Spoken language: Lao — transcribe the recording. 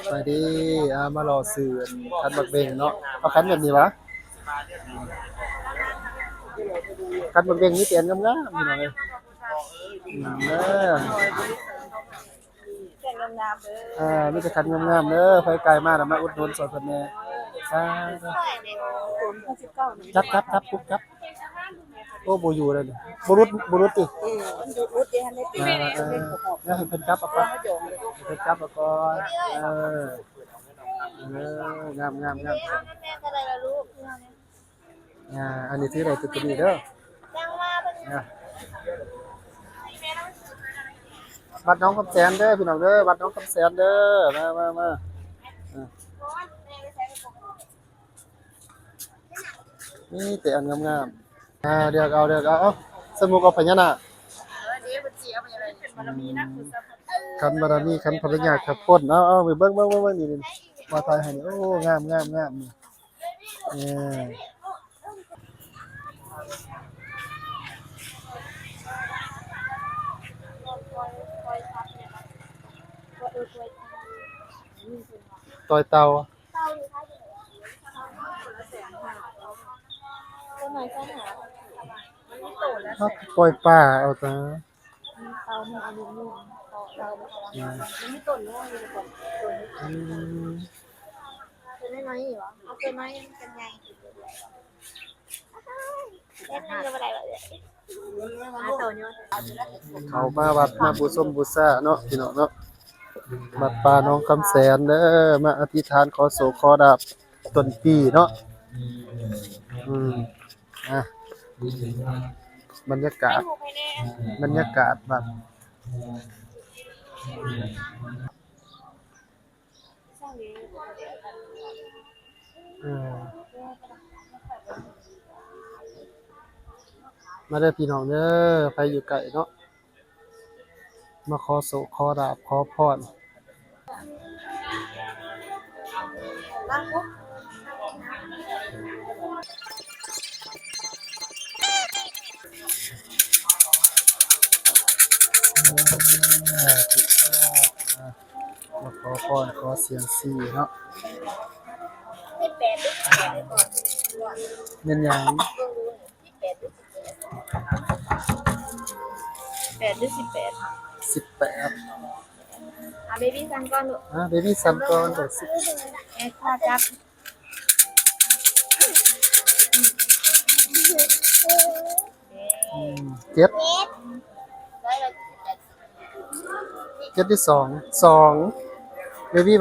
ສະບາຍດີ ອ່າ ມາລໍຊື້ອັນ ຂັນໝາກເບັງເນາະ. ເອົາຂັນແບບນີ້ຫວາ? ຂັນໝາກເບັງມີແຕ່ອັນງາມໆ ພີ່ນ້ອງເອີຍ. ອືມ ເດີ ແຕ່ງງາມໆເດີ ອ່າ ມີແຕ່ຂັນງາມໆເດີ. ໃຜກາຍມາລະມາອຸດໜູນຊ່ອຍເພິ່ນແດ່. ສາທຸ ຈັບ ຈັບ ຈັບ ປຸບ ຈັບ. ໂອ້ ບໍ່ຢູ່ແລ້ວນີ້ ບໍ່ຫຼຸດ ບໍ່ຫຼຸດຕິ? ເອີ ມັນຢູ່ອຸດເດ້ ຫັ້ນເດ້ ອ່າ ເອີ ເອີ ໃຫ້ເພິ່ນຈັບເອົາກ່ອນ ໃຫ້ເພິ່ນຈັບເອົາກ່ອນ. ເອີ ເອີ ງາມໆໆ ອ່າ ອັນນີ້ຖືໄດ້ຕົວນີ້ເດີ ອ່າ ວັດໜອງຄຳແສນເດີ ພີ່ນ້ອງເດີ ວັດໜອງຄຳແສນເດີ. ມາ ມາ ມາ ອ່າ ມີແຕ່ອັນງາມໆ ອ່າ ເລືອກເອົາ ເລືອກເອົາ. ເອົ້າ ສະມຸກເອົາພະຍານາກ ເອີ ເດ້ ເພິ່ນຊິເອົາພະຍານາກ ຂັນບາລະມີ ຂັນພະຍານາກຂັບພົ້ນ. ເອົາ ເອົາ ໄປເບິ່ງ ເບິ່ງ ເບິ່ງ ເບິ່ງ ນີ້ ນີ້ ມາຖ່າຍໃຫ້ນີ້. ໂອ້ ງາມ ງາມ ງາມ ນີ້ ເອີ ຕ່ອຍເຕົ່າ ເຮົາປ່ອຍປາເອົາຕາ ເຕົາ ມັນເອົາລູກໜຶ່ງ ເຕົາ ເຕົາ ມັນມີຕົ້ນໜຶ່ງ ອືມ ຕົວນ້ອຍໆ ນີ້ຫວາ? ເອົາຕົວນ້ອຍ ມັນຈະໃຫຍ່ ເຮັດໜຶ່ງກໍບໍ່ໄດ້ ເຂົ້າມາວັດມາບູຊົມບູຊາເນາະ ພີ່ນ້ອງເນາະ. ວັດປ່າໜອງຄຳແສນເດີ ມາອະທິຖານຂໍໂຊກຂໍລາບຕົ້ນປີເນາະ. ອືມ ອ່ະ ບັນຍາກາດ ບັນຍາກາດວັດ ເອີ ມາເດີພີ່ນ້ອງເດີ ໃຜຢູ່ໃກ້ເນາະ ມາຂໍໂຊກຂໍລາບຂໍພອນ. ມາຂໍພອນຂໍສຽງຊີເນາະ ແມ່ນຫຍັງ? ແປດ ຫຼື ສິບແປດ? ສິບແປດ ອ່ະ ເບບີສັ່ນກ່ອນລູກ ອ່ະ ເບບີສັ່ນກ່ອນ ເດີ ສິບ ແອດ ຈັບ ອືມ ເຈັດ ເຈັດ ຫຼື ສອງ ສອງ ເບບີ